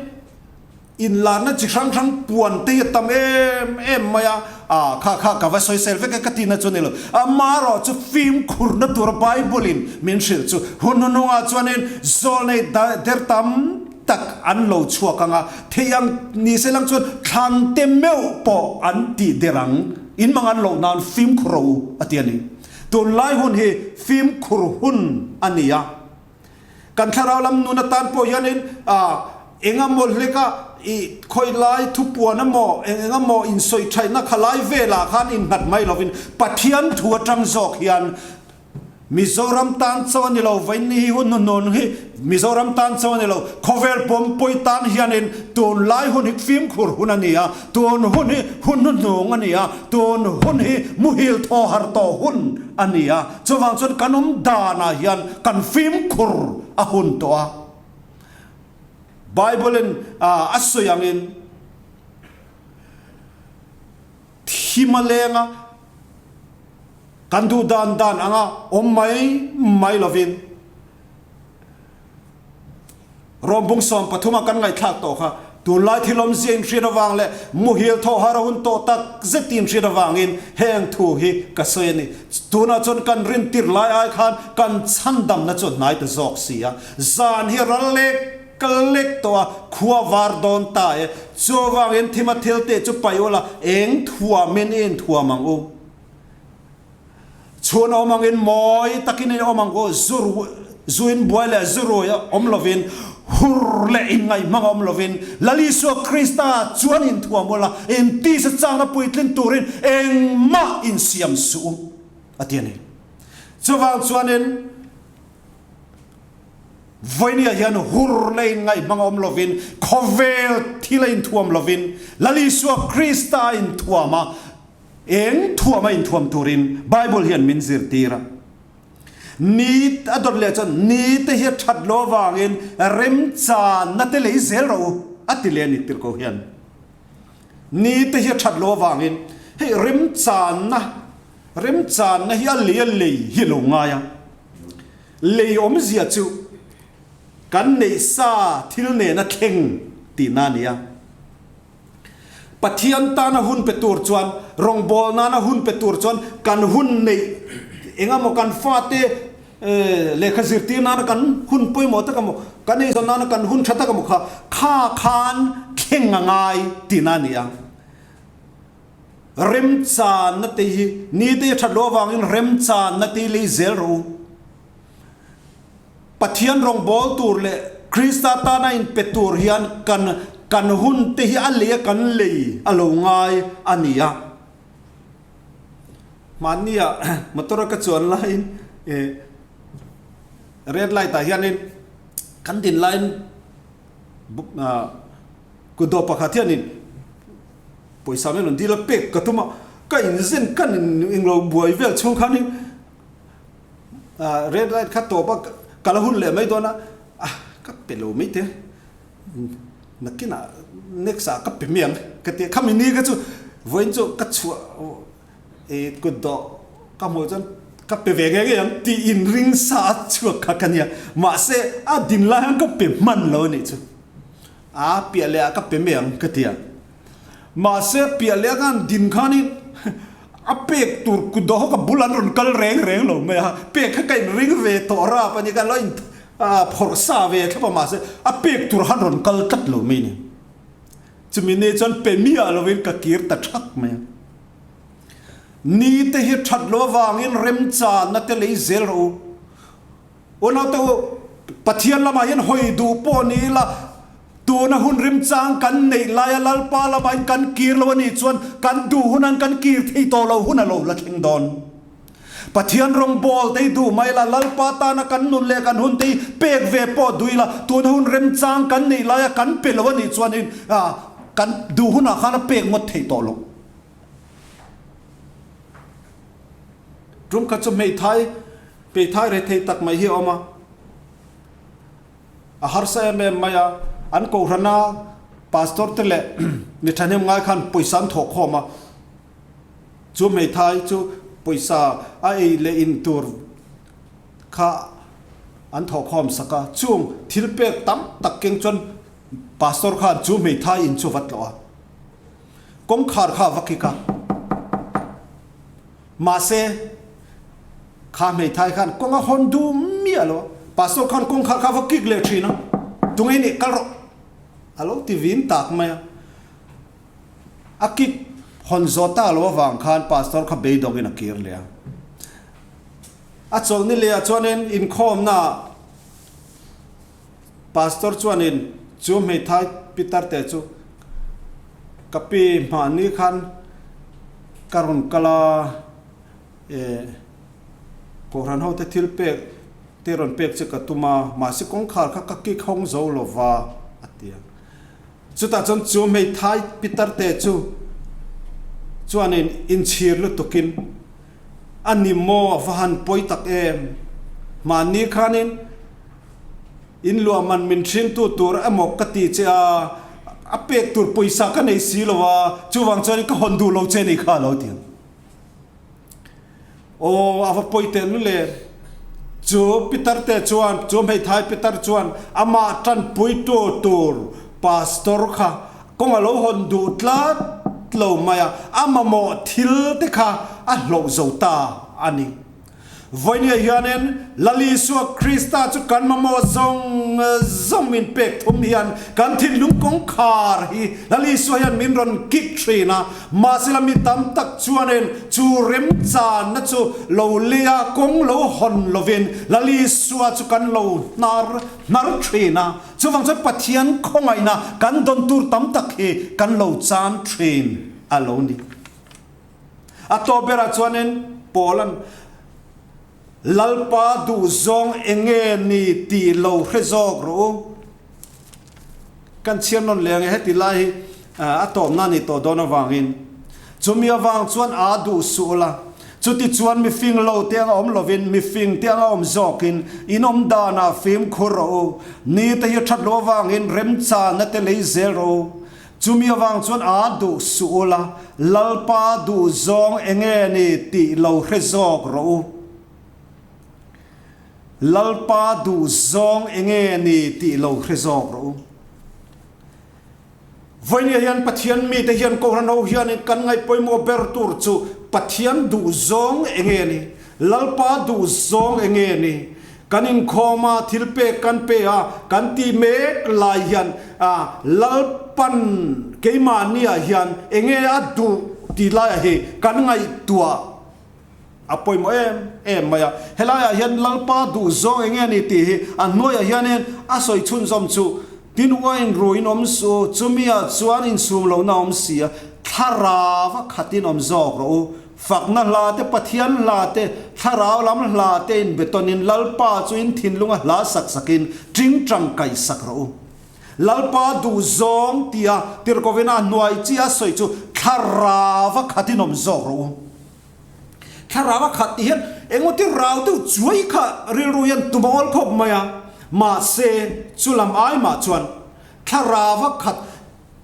inlarna chi hrang hrang puan te hi a tam em em mai a, ah kha kha ka va sawisel vek e ka tihna chu a ni lo. Amaherawh chu fimkhurna tura Bible in min hrilh chu hun hnuhnungah chuanin zawlnei der tam tak an lo chhuak ang a, thei ang ni se lang chuan thlan te meuh pawh an tih der ang, in mang an loh nan fimkhur rawh u a ti a ni. Tunlai hun hi fimkhur hun a ni a. Kan thlarau lam nun atan pawh hianin eng emaw hleka i khawi lai thupuan emaw eng eng emaw insawi thaihna kha lai velah khan innghat mai lovin Pathian thu atang zawk hian Mizoram tan chaw a ni lo, vawiin hi hun hnuhnun hi Mizoram tan chaw a ni lo, khawvel pawmpui tan hianin tunlai hun hi fimkhur hun a ni a, tun hun hi hun hnuhnung a ni a, tun hun hi muhil thaw har tawh hun a ni a. Chuvang chuan kan awm danah hian kan fimkhur a hun tawh a. Bible-in a sawi angin thim a leng a, kan duh dan dan anga awm mai mai lovin Rawmbung 13 a kan ngaihthlak tawh kha tunlai thil awmzia inhriat avang leh muhil thawh har a hun tawh tak zet inhriat avangin heng thu hi ka sawi a ni. Tunah chuan kan rin tir lai ai khan kan chhandamna chu a hnai ta zawk si a. Zan hi ral lek lek tawh a, khua var dawn ta e. Chuvangin thima thil teh chu paih ula eng thuamin i inthuam ang u. Chhun awm angin mawi takin in awm ang u, zu zuin buai leh zu rui awm lovin, hur leh inngaihmang awm lovin, Lal Isua Krista chuan inthuam ula, in tisa chakna puitlin turin engmah insiam suh u, a ti a ni. Chuvang chuanin vawinia hian hur leh inngaihmang awm lovin, khawvel thil a inthuam lovin, Lal Isua Krista a inthuam a, Eng thuam a inthuam turin Bible hian min zirtir a. Ni a dawt leh chuan ni te hi a that lo avangin remchanna te lei zel rawh u a ti leh a ni tirhkoh hian. Ni te hi a that lo avangin hei remchanna remchanna hi a lei a lei hi a lo ngai a. Lei awmzia chu kan neih sa thil nena thleng tihna a ni a. Pathian tana hun pe tur chuan, rawngbâwl nana hun pe tur chuan kan hun neih eng emaw kan fate lehkha zirtir nana kan hun pawimawh tak emaw, kan eizawn nana kan hun tha tak emaw kha kha khan thleng a ngai tihna a ni a. Remchanna te hi ni te that loh avangin remchanna te hi lei zel rawh u. Pathian rawngbâwl tur leh Krista tana inpe tur hian kan kan hun te hi a lei a kan lei a lo ngai a ni a. Hmannia motor a ka chuan laiin red light ah hianin kan din laiin kutdawh pakhat hianin pawisa min rawn dil a pek ka tum a, ka inzen kan englo buai vel chhung khanin Red light kha tawp a ka la hun leh mai dawn a, ka pe lo mai te nakinah next ah ka pe mai ang ka ti a, khami ni kha chu vawiin chu ka chhuah kut dawh ka hmuh chuan ka pe ve ngei ngei ang tih inring sa a chhuak kha ka nia, mahse a din lai hian ka pe hman lo a nih chu, a piah leh ah ka pe mai ang ka ti a. Mahse piah leh khan din khanin a pek tur kut dawh ho ka bul an rawn kal reng reng lo mai a, pek kha ka inring ve tawh rap a ni, ka lo in phawrh sa ve thlap a mahse a pek tur han rawn kal tlat lo mai ni. Chumi ni chuan pe miah lovin ka kir ta thak mai a. Ni te hi that lo avangin remchanna te lei zel rawh u. Unaute u, Pathian lamah hian hawi duh pawh ni ila, tuna hun remchang kan neih laia Lalpa lamahin kan kir lo a nih chuan kan duh hunan kan kir thei tawh lo hun a lo la thleng dawn. Pathian rawngbawl te hi duh mai ila, Lalpa tana kan nun leh kan hun te hi pek ve pawh duh ila, tuna hun remchang kan neih laia kan pe lo a nih chuanin kan duh hunah khan a pek ngawt theih tawh loh. Tum khat chu hmeithai, hmeithai rethei tak mai hi a awm a, a harsa em em mai a, an kohrana pastor te leh mi thahnem ngai khan pawisa an thawh khawm a, chu hmeithai chu pawisa a ei leh in tur kha an thawh khawm sak a, chung thil pek tam tak keng chuan pastor khan chu hmeithai in chu va tlawh a. Kawngkhar kha a va kik a. Mahse, kha hmeithai khan kawng a hawn duh miah lo a. Pastor khan kawngkhar kha a va kik leh thin a, Tunge nih kal rawh! A lo ti vin tak mai a. A kik hawn zawh tak lo avang khan pastor kha beidawngin a kir leh a. A chawlhni lehah chuanin inkhawmnaah Pastor chuanin chu hmeithai Peter-te chu ka pi hmahni khan ka rawn kal a, eh, Kohhran hote thil pek te rawn pek che ka tum a, mahse kawngkhar kha ka kik hawng zo lo va, a ti a. Chutah chuan chu hmeithai Peter-te chu chuanin inchhir lutukin, A ni maw, a va han pawi tak em? Hmanni khanin in luah man min hringtu tur emaw ka ti che a, a pek tur pawisa ka nei si lo a, chuvang chuanin ka hawn duh lo che ni kha a lo ti ang. Aw, a va pawi teh lul em? Chu Peter te chuan, chu hmeithai Peter chuan amah tanpuitu tur pastor kha Kawng a lo hawn duh tlat lo mai a, a mamawh thil te kha a hloh zo ta a ni. Vawinia hianin Lal Isua Krista chu kan mamawh zawng zawng min pek thum hian kan thinlung kawngkhar hi Lal Isua hian min rawn kik thin a, mahsela mi tam tak chuanin chu remchanna chu lo lei a kawng lo hawn lovin Lal Isua chu kan lo hnar hnar thin a. Chuvang chuan Pathian khawngaihna kan dawn tur tam tak hi kan lo chan thin a lo ni. A tawp berah chuanin Paula'n Lalpa duhzawng eng nge ni tih lo hre zawk rawh u. Kan chhiar nawn leh ang e, heti lai hi a tawpna a nih tawh dawn avangin. Chumi avang chuan aa duh suh ula, chutichuan mifing lo te anga awm lovin mifing te anga awm zawkin in awm danah fimkhur rawh u. Ni te hi a that loh avangin remchanna te lei zel rawh u. Chumi avang chuan aa duh suh ula, Lalpa duh zawng enge ni tih lo hre zawk rawh u. Lalpa duh zawng enge ni tih lo hre zawk rawh u. Vawinia hian Pathian mite hian Kohhran ho hianin kan ngaih pawimawh ber tur chu Pathian duhzawng enge ni? Lalpa duhzawng enge ni? Kan inkhawm a, thil pek kan pe a, kan ti mek lai hian Lalpan keimahniah hian enge a duh ti laiah hi kan ngaihtuah a pawimawh em em mai a. Helaiah hian Lalpa duhzawng enge ni tih hi a hnuaiah hianin a sawi chhunzawm chu, Tin uain ruin awm suh, chumiah chuan insum lohna awm si a, thlarau a khatin awm zawk rawh u. Fakna hla te, Pathian hla te, thlarau lam hla te in betawnin Lalpa chu in thinlunga hla sak sakin tingtang kaih sak rawh u. Lalpa duhzawng tia tirhkovina hnuai chi a sawi chu thlarau a khatin awm zawk rawh u. Thlarau a khat tih hian engemaw ti rau deuh chuai kha rilru hian tum a awl khawp mai a, mahse chu lam ai mah chuan thlarau a khat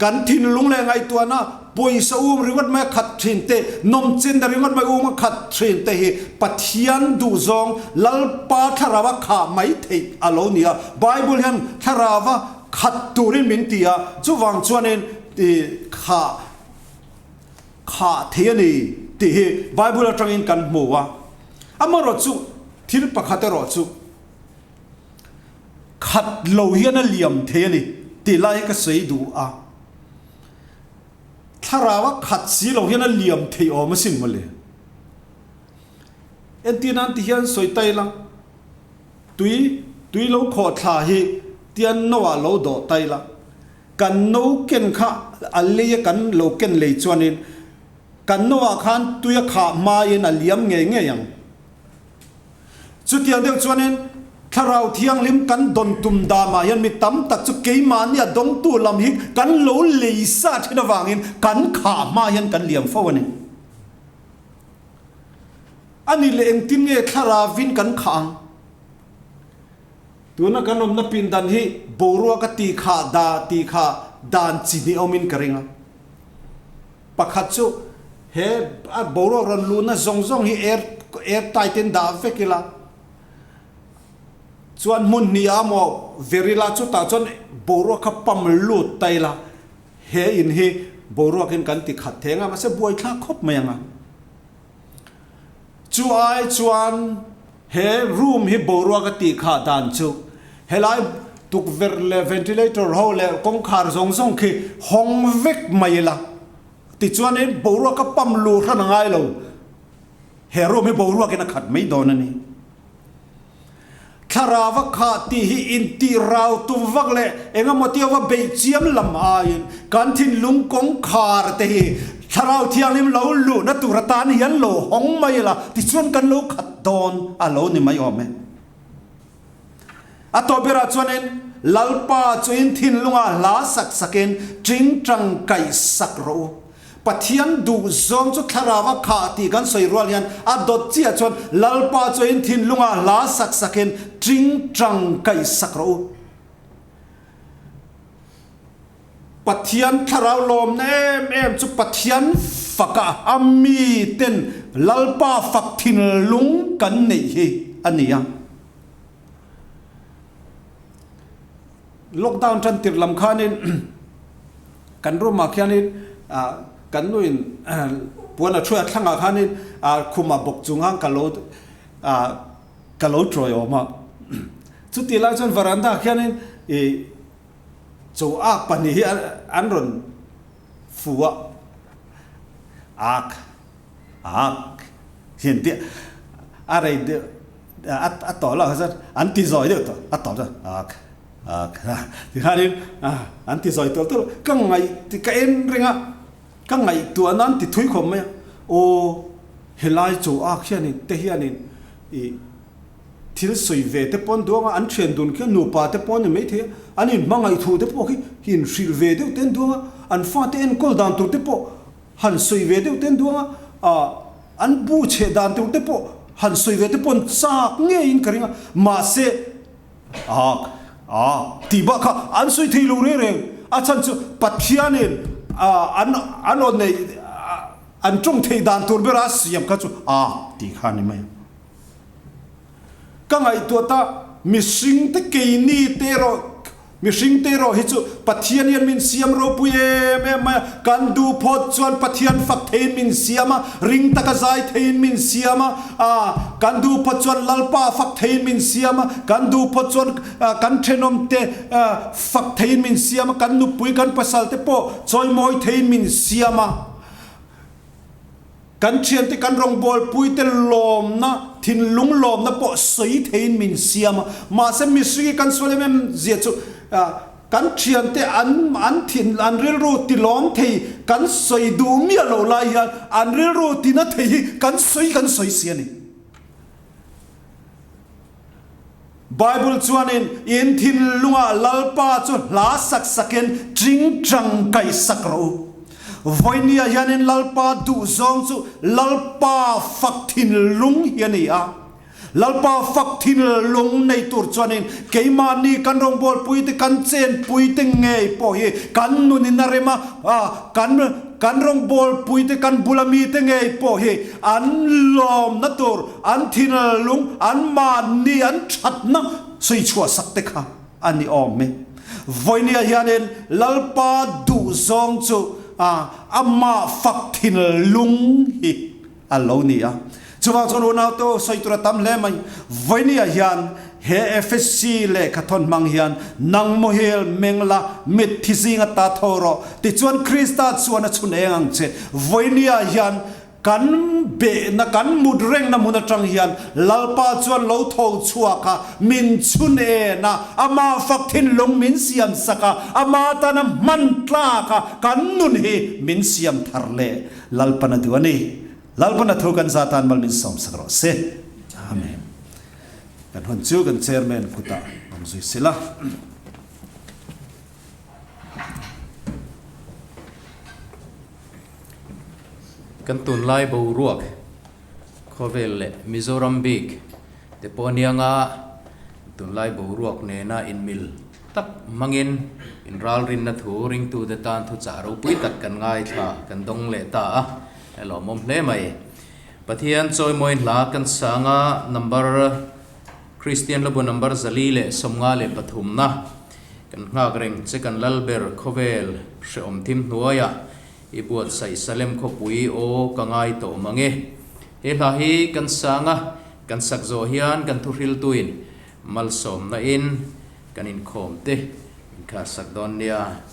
kan thinlung leh ngaihtuahna pawisa um ringawt mai a khat thin te, nawmchenna ringawt mai um a khat thin te hi Pathian duhzawng Lalpa thlarau a khah mai theih a lo ni a, Bible hian thlarau a khat turin min ti a, chuvang chuanin khah Khah thei a ni tih hi Bible atangin kan hmu a. Amaherawh chu thil pakhat erawh chu khat lo hian a liam thei a ni tih lai hi ka sawi duh a. Thlarau a khat si lo hian a liam thei awm asin mawle. Entir nan ti hian sawi tai la, tui tui lo khawh thla hi tian no ah lo dawh tai la, Kan no ken kha a lei a kan lo ken lei chuanin kan no ah khan tui a khah hmain a liam ngei ngei ang. Chutiang deuh chuanin Thlarau Thianghlim kan dawn tum damah hian mi tam tak chu keimahni a dawngtu lam hi kan lo lei sa thin avangin kan khah hma hian kan liam fo a ni. A nih leh engtin nge Thlarauvin kan khah ang? Tuna kan awmna pindan hi boruak a ti khah da ti khah dan chi hnih awmin ka ring a. Pakhat chu he a boruak rawn luhna zawng zawng hi air air tight in dah vek ila chuan hmun hnih ah maw ver ila chutah chuan boruak kha pump lut ta ila he in hi boruak in kan ti khat thei anga mahse buaithlak khawp mai anga. Chu ai chuan he room hi boruak a tih khah dan chu helai tukverh leh ventilator ho leh kawngkhar zawng zawng khi hawng vek mai ila tichuanin boruak a pump luh hran a ngai lo he room hi boruakin a khat mai dawn a ni. Thlarau a khah tih hi intih rau tum vak leh engemaw tia va beih chiam lam aiin kan thinlung kawngkhar te hi Thlarau Thianghlim lo luhna tur atan hian lo hawng mai ila tichuan kan lo khat dawn a lo ni mai awm e. A tawp berah chuanin Lalpa chu in thinlungah hla sak sakin tingtang kaih sak rawh u. Pathian duh zawng chu thlarau a khah tih kan sawi rual hian a dawt chiah chuan Lalpa chu in thinlungah hla sak sakin tingtang kaih sak rawh u. Pathian thlarau lawmna em em chu Pathian faka a miten Lalpa fak thinlung kan neih hi a ni a. Lockdown tan tirh lam khanin kan room ah khianin kan nuin puan a thuai a thlangah khanin khumah bawk chung khan ka lo ka lo tawi awm a. Chutih lai chuan veranda ah khianin ih chaw ak pahnih hi an rawn fu a, ak ak hian tih a rei deuh. A tawh lo kha an ti zawi deuh tawh a tawh chuan ak ak tikhanin an ti zawi tawh tawh ka ngaih ka en reng a ka ngaihtuah nan ti thui khawp mai a aw helai chaw ak hianin te hianin ih thil sawi ve te pawn duang a an thian dun khi nupa te pawh a ni maithei a an inhmangaih thu te pawh khi inhrilh ve deuh te an duang a an fate enkawl dan tur te pawh Han sawi ve deuh ten duang a, an bu chhe dan tur te pawh han sawi ve te pawh an chak ngeiin ka ring a, mahse ak a tih bak kha an sawi thei lo reng reng, a chhan chu Pathianin an an aw neih an tawng theih dan tur bera a siam kha chu a tih kha a ni mai a. Ka ngaihtuah ta mihring te keini te erawh. Mihring te erawh hi chu Pathian hian min siam ropui em em mai a, kan duh phawt chuan Pathian fak theiin min siam a, ring taka zai theiin min siam a, aa kan duh phawt chuan Lalpa fak theiin min siam a, kan duh phawt chuan kan thenawm te fak theiin min siam a, kan nupui kan pasal te pawh chawimawi theiin min siam a. Kan thiante kan rawngbawlpuite lawmna, thinlung lawmna pawh sawi theiin min siam a. Mahse mihring hi kan sual em em zia chu kan thiante an an thin an rilru ti lawm thei kan sawi duh miah loh lai hian an rilru tina thei hi kan sawi kan sawi si a ni. Bible chuanin in thinlungah Lalpa chu hla sak sakin tingtang kaih sak rawh u. Vawinia hianin Lalpa duhzawng chu Lalpa fak thinlung hi a ni a. Lalpa fak thinlung nei tur chuanin keimahni kan rawngbawlpuite kan chenpuite ngei pawh hi kan nunin a rem a, kan kan rawngbawlpuite kan bula mite ngei pawh hi an lawmna tur An thinlung, an mahni an thatna sawi chhuah sak te kha a ni awm e. Vawinia hianin Lalpa duhzawng chu amah fak thinlung hi a lo ni a. Chuvang chuan unaute aw sawi tur a tam hle mai. Vawinia hian he FSC lehkha thawn hmang hian nang muhil meng la, mitthi zinga ta tho rawh. Tichuan Krista chuan a chhun eng ang che. Vawinia hian Kan behna, kan mut rengna hmun atang hian Lalpa chuan lo tho chhuak a, min chhun en a, Amah fak thinlung min siam sak a, Ama tana hman tlak a kan nun hi min siam thar leh Lalpan a duh a ni. Lalpan a thu kan za tan mal min sawm sak rawh se. Amen. Kan hun chu kan Chairman kutah awm zui sela.
Kan tunlai boruak khawvel leh Mizoram bik te pawh anianga tunlai boruak nena inmil tak hmangin inralrinna thu ringtute tan thuchah ropui tak kan ngaithla kan dawng leh ta a, a lawmawm hle mai. Pathian chawimawi hla kan sanga number Kristian Labu number 453 na kan nghak reng che kan Lalber khawvel hrehawm thim hnuaiah I buatsaih Salem khawpui aw ka ngai tawh mang e. He hla hi kan sang a, kan sak zawh hian kan thuhriltuin malsawmna in kan inkhawm te min khar sak dawn nia.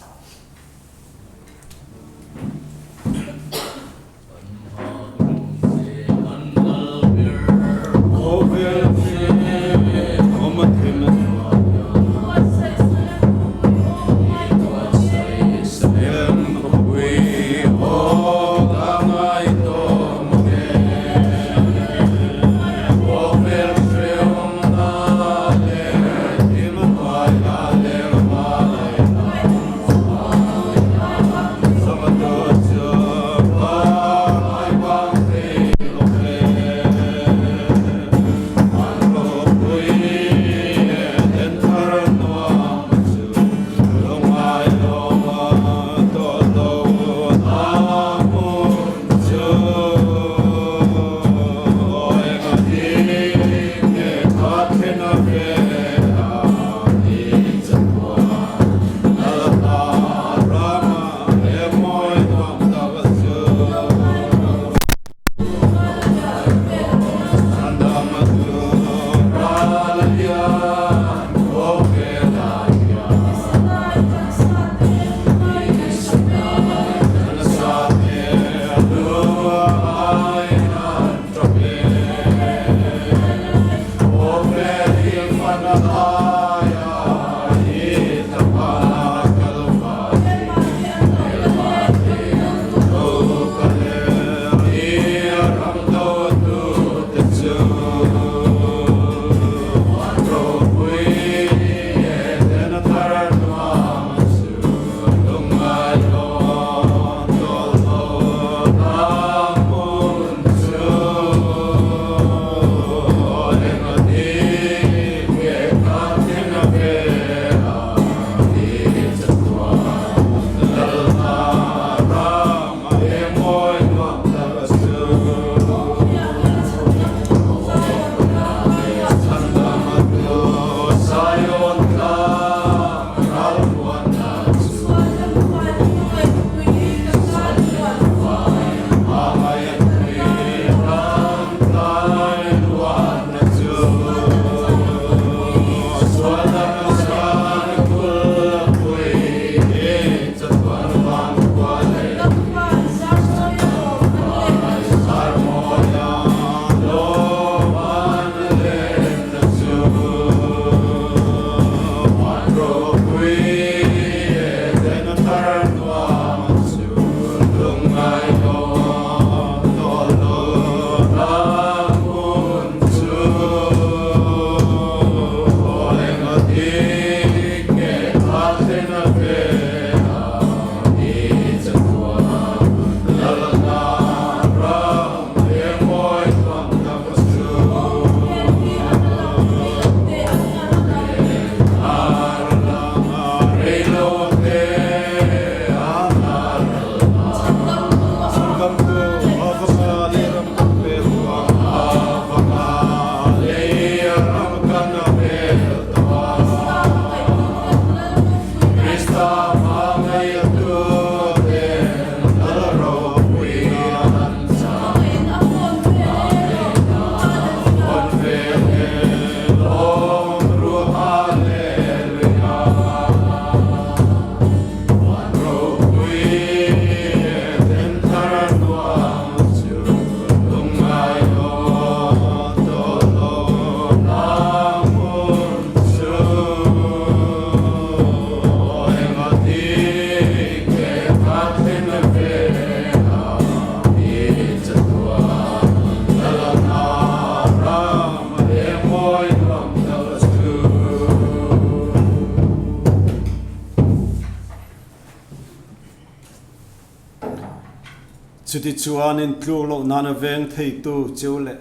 Chutichuan in tluk loh nana veng theitu cheu leh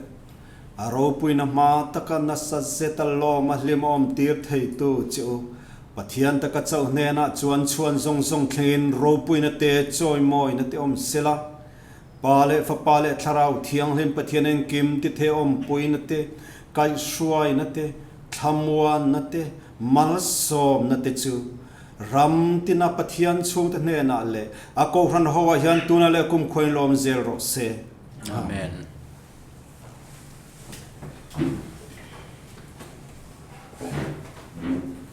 a ropuina hma taka nasa zeta lawm a hlim awm tir theitu che u Pathian taka chauh hnenah chuan chhuan zawng zawng thlengin ropuina te chawimawina te awm sela, Pa leh Fapa leh Thlarau Thianghlim Pathian engkim ti thei awmpuina te, kaihhruaina te, thlamuanna te, malsawmna te chu ram tina Pathian chhungte hnenah leh a Kohhran hoah hian tuna leh kumkhuain lawm zel rawh se.
Amen.